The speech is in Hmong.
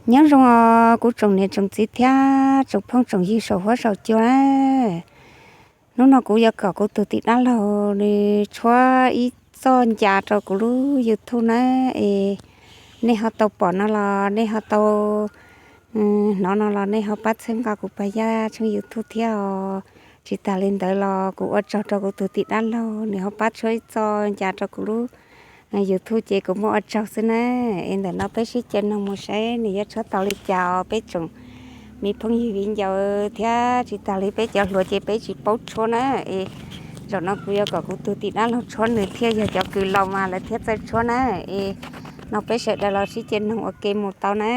Nyob zoo os kuv tsoom niam tsoom txiv thiab tsoom phooj tsoom ywg saum huab saum cua na. Hnub no kuv yuav kom kuv tus tij dab laug nws tshuab ib txoj ncas rau kuv lub YouTube na. Es nej ho tau pom no los nej ho tau hnov no los nej ho pab txhawb nqa kuv pab yaj tshooj YouTube thiab os. Tsis tas li ntawd los kuv ua tsaug rau kuv tus tij dab laug nws ho pab tshuab ib txoj ncas rau kuv lub YouTube ces kuv muaj ua tsaug xwb na. Es ntawm no peb sib caw noog mus saib nws yuav tshuab tau li cas os peb tsoom me phooj ywg viv ncaus thiab tsis tas li peb cov hluas ces peb tsis paub tshuab na. Es zaum no kuv yuav kom kuv tus tij dab laug tshuab nws thiaj yog cov kws laus mas lawv thiaj txawj tshuab na. Es no peb sawv daws los sib caw noog ua ke mus tau na.